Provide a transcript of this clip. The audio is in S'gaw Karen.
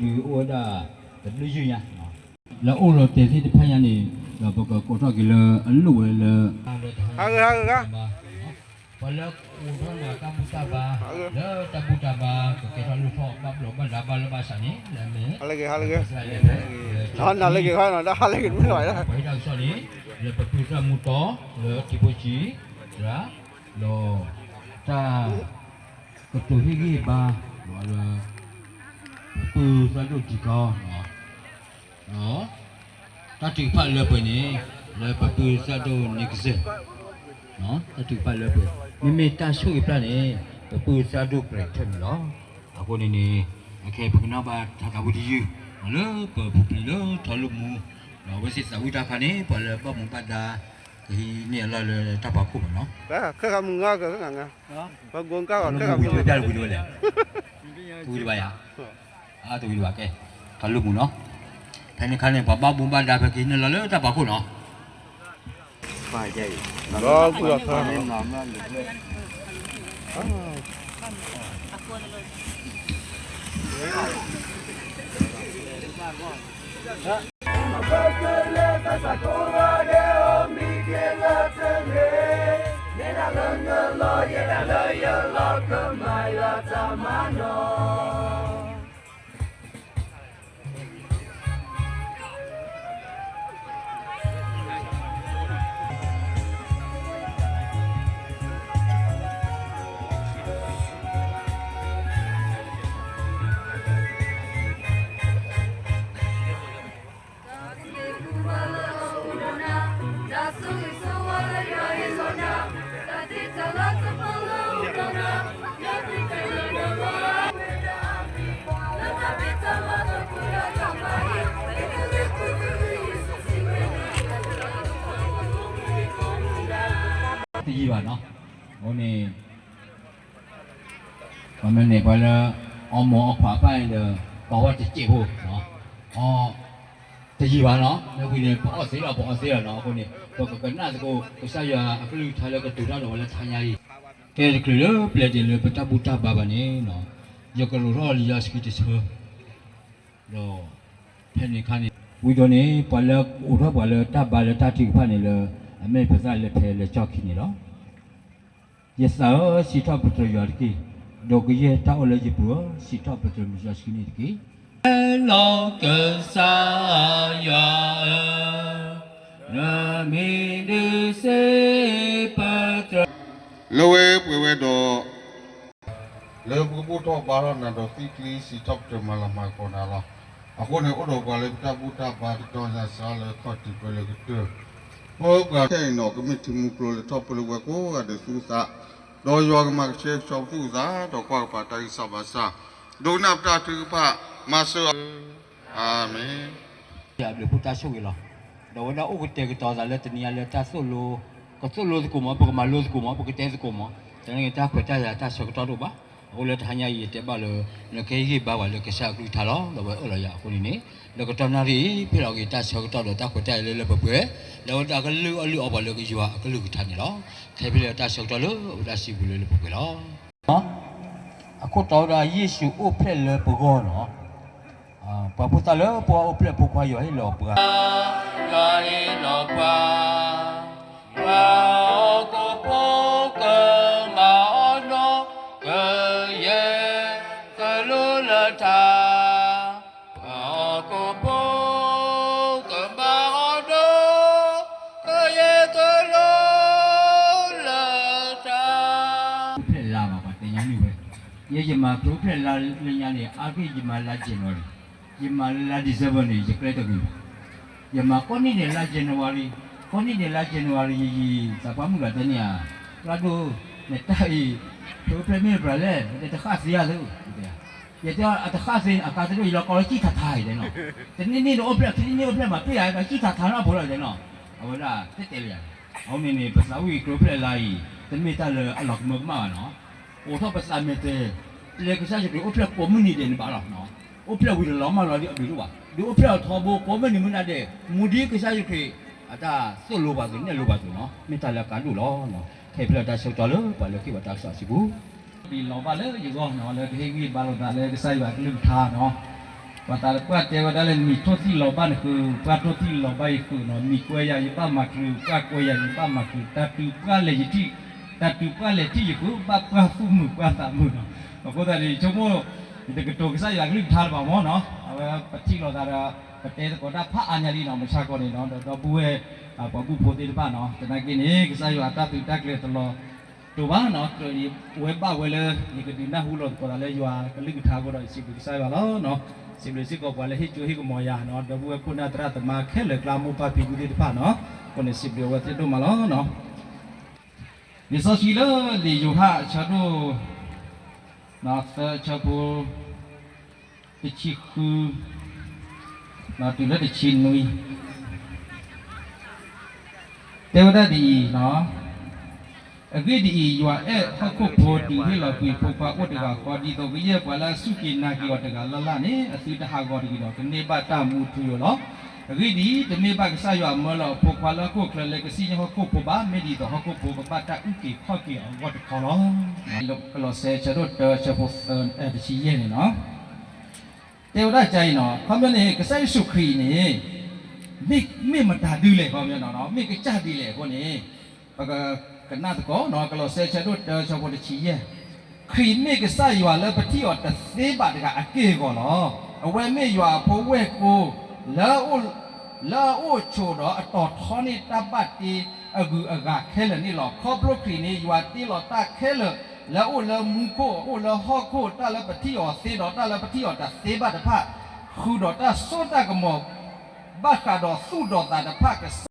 ဒုးအိၣ်ဝဲဒၣ်တဘျုးယုၢ်ညါ, လၢအိၣ်လီၤတဲာ်သ့ၣ်တဖၣ်ညါန့ၣ် ဒီးပကကိးထီၣ်က့ၤလၢအလိၣ်ဝဲလၢ ဟါဂ့ၤ ဟါဂ့ၤ ပှၤလၢအိးထီၣ်န့ၣ်တၢ်ဘူၣ်တၢ်ဘါ, လၢတၢ်ဘူၣ်တၢ်ဘါ ကကဲထီၣ်လိၣ်ထီၣ်ဘၣ်ဘျီးဘၣ်ဒါဘၣ်လၢဘၣ်ဆၣ်န့ၣ် လၢအမ့ၢ် ဟါလၢဂ့ၤ ဟါလၢဂ့ၤ, ဟါလၢဂ့ၤ ဟါလၢဂ့ၤ မုၢ်လီၤ, ပှၤဟ့ၣ်တၢ်ကစီၣ်န့ၣ် လၢပပုၢ်သရၣ်မူတီ လၢထံဖိကၠံ သရၣ် ဒီးတၢ် ကတိၤဟ့ၣ်ဂံၢ်ဘါ လၢ ပပုၢ်သရၣ်ဒိၣ်တံၤကီ တၢ်ထုကဖၣ်လၢပှဲၤန့ၣ် လၢပပုၢ်သရၣ်ဒိၣ်န့ၣ်ကစၢၢ်, တၢ်ထုကဖၣ်လၢပှဲၤ မ့မ့ၢ်တၢ်ဆိၣ်ဂ့ၤဖျၢၣ်န့ၣ် ပပုၢ်သရၣ်ဒိၣ်ပြဲးထၢၣ်န့ၣ်လီၤ. အဃိန့ၣ်န့ၣ် အခဲအံၤပကနၣ်ဘၣ်တၢ်သးဝံၣ်တယုၢ် လၢပပူၤပျံၤလၢထီလိၣ်မူ, ဒီးအဝဲသ့ၣ်သးဝံၣ်တၢ်ခါန့ၣ် ပှၤလၢဘၣ်မူဘၣ်ဒါ ကဟံးန့ၢ်အလီၢ်လၢတၢ်ဖီခိၣ်မးနီၤ, ခဲခါမုၢ်ငါ ခဲခါ ပှၤဂိၢ်ကၢ်ဂီၤ ခဲခါမုၢ်ဝံၤတဘျီဝံၤတဝဲလဲၣ်, တဝံၤတဘၣ်ယၤ, အတဝံၤတဘၣ်ကဲ, ထီလိၣ်မူနီၤ, ဖဲန့ၣ်ခါန့ၣ် ပှၤဘၣ်မူဘၣ်ဒါဖဲကဟံးန့ၢ်လီၢ်လၢတၢ်ဖီခိၣ်နီၤ, ဒီးကွံာ်လီၤသၢ တယံာ်ဘၣ်နီၤ, အဃိန့ၣ် ပမ့ၢ်န့ၢ်ပှၤလၢ အီမိၤအီခွးအပၢ်န့ၣ်ဒီး ပှၤဝဲတစဲးဖိ, အီ တယံာ်ဘၣ်နီၤ, လၢဝံၤန့ၣ် ပအီၣ်သ့လီၤ ပအီၣ်သ့လီၤနီၤ, အဃိန့ၣ် ပကကနၣ်သကိး ကစၢ်ယွၤအကလုၢ်ကထါလၢကတိၤတၢ်ဒီးပှၤလၢတဟါညါအံၤ, ကဲတချုးလၢပျဲတ့ၢ်လၢပတၢ်ဘူၣ်တၢ်ဘါဘၣ်န့ၣ်, ယကရိးထီၣ်လံာ်စီဆှံတဆၢ ဒီး ဖဲန့ၣ်အခါန့ၣ် ဝံၤဒီးန့ၣ် ပှၤလၢအိးထီၣ်ပှၤလၢတၢ်ဘါလၢတၢ်ထုကဖၣ်န့ၣ်လၢ အမ့ၢ်ပသရၣ်လၢဖဲလၢကၠီၣ်ခံန့ၣ်လီၤ. ယသးဧၢ, စံးထီၣ်ပတြၢၤယွၤတက့ၢ်. ဒီးကယဲၢ်တၢ်အိၣ်လၢယပူၤဧၢ, စံးထီၣ်ပတြၢၤမုၢ်စီဆှံန့ၣ်တက့ၢ်. လီၤကစၢ်ယွၤဧၢ, နမံၤဒုးစ့ပတြၢၤ လၢဝဲပှဲၤဝဲဒီး လၢပကဘူၣ်ထီၣ်ဘါထီၣ်နၤဒီးသွံၣ်ချံ စံးထီၣ်ပတြၢၤမၤလၤမၤကပီၤနၤလီၤ. အဃိန့ၣ် အိၣ်ဒီးပှၤလၢပတၢ်ဘူၣ်တၢ်ဘါတတီၤညါစှၤလၢခီၣ်ထံးပၢလၢကတၢၢ်, ပှၤခဲအံၤနီၤ ကမ့ၢ်ထံမူကျိလၢထီၣ်ပၢလၢဝဲကိးဂၤဒဲးသူသး, ဒီးယွၤကမၤကဆှဲကဆှီပသူၣ်ပသး ဒီးကွၢ်ကပၤတၢ်ဂံၢ်စၢ်ဘါစၢ်, ဒိကနၣ်ပတၢ်ထုကဖၣ် မၤစၢၤအီၤ အၤမ့ၣ်. အဘျုးဖှိၣ်တၢ်ဆိၣ်ဂ့ၤလီၤ. ဒီးဝဲဒၣ်အိၣ်ကတဲာ်ကတီၤသးလၢတနံၤအံၤလၢတၢ်သိၣ်လိ, ကသိၣ်လိသကိးမး, ပကမၤလိသကိးမး, ပကတဲသကိးမး, တနံၤတၢ်ခွဲးတၢ်ယာ်တၢ်ဆၢကတီၢ်တအိၣ်ဘၣ်. အဃိလၢတဟါညါအံၤ ယတဲဘၣ်လၢ နကဟ့ၣ်ဂံၢ်ဘါပှၤလၢကစၢ်အကလုၢ်ကထါလီၤ. ဒီးဝဲအၢၣ်လီၤယၤအဃိန့ၣ်န့ၣ်, လၢကတီၢ်နၣ်ရံၣ်အံၤ ဖဲလီၤက့ၤတၢ်ဆၢကတီၢ်ဒီးတၢ်ခွဲးတၢ်ယာ်လၢလၢပှဲၤပှဲၤ, လၢဝဲဒၣ်ကလုၢ်အီၣ်လုၢ်အီပှၤလၢကယွၤအကလုၢ်ကထါန့ၣ်လီၤ. ခဲဖဲလၢတၢ်ဆၢကတီၢ်လၢပဝဲဒၣ်စံးပူၤလၢလၢပှဲၤပှဲၤလီၤ. အခိၣ်တီဝဲဒၣ်ယ့ၣ်ၡူးအိၣ်ဖျဲၣ်လၢပဂီၢ်လီၤ. ပှၤဖိသၣ်လၢပှၤအိၣ်ဖျဲၣ်ဖိခွါ ယွၤဟ့ၣ်လီၤပှၤ, ယွၤဟ့ၣ်လီၤပှၤ, ပှၤဟီၣ်ခိၣ်ဖိကမၤအီၤနီၢ်, ကယဲၢ်ကလိလၢထါ, ပှၤဟီၣ်ခိၣ်ဖိကမၤအီၤနီၢ်, ကယဲၢ်ကလိလၢထါ. အိၣ်ဖျဲၣ်လါဘၣ် ပှၤတဲညါန့ၣ်ဝဲ, ယဲယမၤခရံာ်အိၣ်ဖျဲၣ်လါလၢညါန့ၣ် အါတက့ၢ်ယမၤလါ January, ယမၤလါ December န့ၣ် ယကျဲတဂ့ၤဘၣ်. ယမၤကိးနံၣ်ဒဲးလါ January, ကိးနံၣ်ဒဲးလါ January ယယံာ် သးပှၢ်မုၣ်ဂၤတဲန့ၢ်ဧါ, ဖျါဒိၣ်, နတၢ်အံၤ, ဖဲအိၣ်ဖျဲၣ်မ့ၢ်ပှၤလဲၣ်, နတတဃၣ်သ့ဧါသု, ယတဲအီၤ အတဃၣ်သ့န့ၣ် အကါတဒိၣ်အံၤလီၤကီလၢကံၢ်ထးထးအံၤတဲနီၤ, တနံၣ်နံၣ်တအိၣ်ဖျဲၣ် ခံနံၣ်နံၣ်အိၣ်ဖျဲၣ်မး ပ့ၢ်ယၤကံၢ်ထးထးနီၢ်ဖိလီၤတဲနီၤ, အဝဲဒၣ်တဲတဲလၢယၤ, အဃိန့ၣ်န့ၣ် ပသးဝံၣ်ခရံာ်အိၣ်ဖျဲၣ်လါအံၤ တမ့ၢ်တၢ်လၢအလီၤကမၢကမၣ်ဘၣ်နီၤ, အိးထီၣ်ပသးမဲာ်တဲၤ, လၢကစၢ်ယ့ၣ်ၡူးခရံာ်အိၣ်ဖျဲၣ်ကိးမုၢ်နံၤဒဲးန့ၣ်ဘၣ်လီၤ, အိၣ်ဖျဲၣ်ဝံၤဒီးလီၤမၢ်လီၤဒ်အဘျုးတအိၣ်ဘၣ်, ဒုးအိၣ်ဖျဲၣ်အီၤထီဘိကိးမုၢ်နံၤမုၢ်နၤဒဲး, မူဒ်ကစၢ်ယ့ၣ်ၡူးခရံာ် အတၢ်သိၣ်လိပှၤအသိး နဲၣ်လိပှၤအသိးနီၤ, မ့ၢ်တၢ်လၢအကါဒိၣ်လီၤ. ခဲအံၤဖဲလၢတၢ်ဆၢကတီၢ်လၢပှၤလၢကဟ့ၣ်ပှၤတၢ်ကစီၣ်အစုပူၤ, ဒ်လီၤဘၣ်လၢယဂီၢ်နီၤ လၢကဟ့ၣ်ဂံၢ်ဘါလိာ်သးလၢကစၢ်ယွၤအကလုၢ်ကထါနီၤ, ပှၤသးပှၢ်တဲဝဲဒၣ်လၢ နမံၤထိၣ်သံၣ်လီၤဘၣ်နဃုာ်, ပှၢ်ထိၣ်သံၣ်လီၤဘၣ်ယဃုာ်နီၤ, နမံၤကွဲယၤယဘၣ်မၤချုး, ပှၢ်ကွဲယၤယဘၣ်မၤချုး, တၢ်တုၤပှၢ်လဲၤယထံၣ်, တၢ်တုၤပှၢ်လဲၤထံၣ်ယဃုာ် ဘၣ်ပှၢ်သူၣ်မုာ်ပှၢ်သးမုာ်နီၤ. အဃိသတးန့ၣ် ဆိကမိၣ် ယတကတိၤကစၢ်ယွၤကလုၢ်ကထါလၢၤဘၣ်မ့ၢ်နီၤ, အဝဲပထံၣ်လိာ်သးဒီး ပတဲသကိးတၢ်ဖးအါညါလံနီၤ, မုၢ်ဆါခီန့ၣ်နီၤ, ဒီးဒီပုၢ်ဝဲၢ် ပှၤဘူၣ်ဖိသ့ၣ်တဖၣ်နီၤ, သနာ်က့န့ၣ် ကစၢ်ယွၤအတၢ်သုးတၢ်ကျဲၤတလီၤ တိၤဘၣ်နီၤ, တၢ်အံၤဝဲဘၣ်ဝဲလၢ ယကဒုးနၢ်ဟူလီၤသကိးသးလၢယွၤကလုၢ်ကထါအဃိဒီး ယစံးဘျုးကစၢ်ယွၤလီၤနီၤ. စံးဘျုးစ့ၢ်ကီးပှၤလၢဟ့ၣ်ကၠိဟ့ၣ်ကမီၤယၤနီၤ, ဒီပုၢ်ဝဲၢ်ခိၣ်နၢ်သရၣ်သမါခဲလၢာ် ကျါမိၢ်ပၢ်ဖံဖုသ့ၣ်တဖၣ်နီၤ, အဃိန့ၣ် စံးဘျုးအဝဲသ့ၣ်ဒိၣ်မးလီၤနီၤ. လံာ်စီဆှံလၢလံာ်ယိၤဟၣ်အဆၢဒိၣ် သၢ အဆၢဖိ တဆံဃု တုၤလၢတဆံနွံ တဲဝဲဒၣ်ဒ်အံၤ, အဂ့ၢ်ဒ်အံၤ, ယွၤအဲၣ်ဟီၣ်ခိၣ်ဖိတုၤဟ့ၣ်လီၤကွံာ်အဖိခွါအိၣ်တဂၤဃီ, ဒ်သိးကယဲၢ်ပှၤလၢအစူၢ်က့ၤနာ်က့ၤအီၤတဂၤလၢ်လၢ်န့ၣ် အသုတဟးဂီၤတဂ့ၤဒီး ကန့ၢ်ဘၣ်တၢ်မူထူယိာ်လီၤ. အဂ့ၢ်ဒ်အံၤ, တမ့ၢ်ဘၣ်ကစၢ်ယွၤမၢလီၤအဖိခွါလၢဟီၣ်ခိၣ်ချၢလၢကစံၣ်ညီၣ်ဟီၣ်ခိၣ်ဖိဘၣ်, မ့ၢ်ဒ်သိးဟီၣ်ခိၣ်ဖိကဘၣ်တၢ်အုၣ်က့ၤခီၣ်က့ၤအဂီၢ်တခီလီၤ. ကလီးစဲ အဆၢဒိၣ်တၢ အဆၢဖိသၢ တဆံယဲၢ်န့ၣ်လီၤ. တဲဝဲဒၣ်ဒ်အံၤနီၤ, ခီပညီန့ၣ် ကစၢ်ယ့ၣ်ၡူးခရံာ်န့ၣ် မ့ၢ်မတၤဒုလဲၣ်, ခီပညီနီၤ, မ့ၢ်ကစၢ်ဒ်လဲၣ်အဃိန့ၣ်, ပကကနၣ်သကိးနီၤ, ကလီးစဲ အဆၢဒိၣ်တၢ အဆၢဖိတဆံယဲၢ်, ခရံာ်မ့ၢ်ကစၢ်ယွၤလၢပထံၣ်အီၤတသ့ဘၣ်တဂၤအက့ၢ်အဂီၤလီၤ. အဝဲမ့ၢ်ယွၤအဖိဝဲၢ်ကိ လၢ လၢအအိၣ်ဆိးဒီးအတီၤထီန့ၢ်တၢ်ဘၣ်တ့အဂုၤအဂၤခဲလၢာ်န့ၣ်လီၤ. ခီဖျိခရံာ်န့ၣ် ယွၤတ့လီၤတၢ်ခဲလၢာ် လၢအအိၣ်လၢမူခိၣ်, အအိၣ်လၢဟီၣ်ခိၣ်, တၢ်လၢပထံၣ်အီၤသ့ဒီးတၢ်လၢပထံၣ်အီၤတသ့ဘၣ်တဖၣ်, ဃုာ်ဒီးတၢ်စိတၢ်ကမီၤ ဘၣ်ဃးဒီးသူၣ်ဒီးသးတဖၣ်, ကစၢ်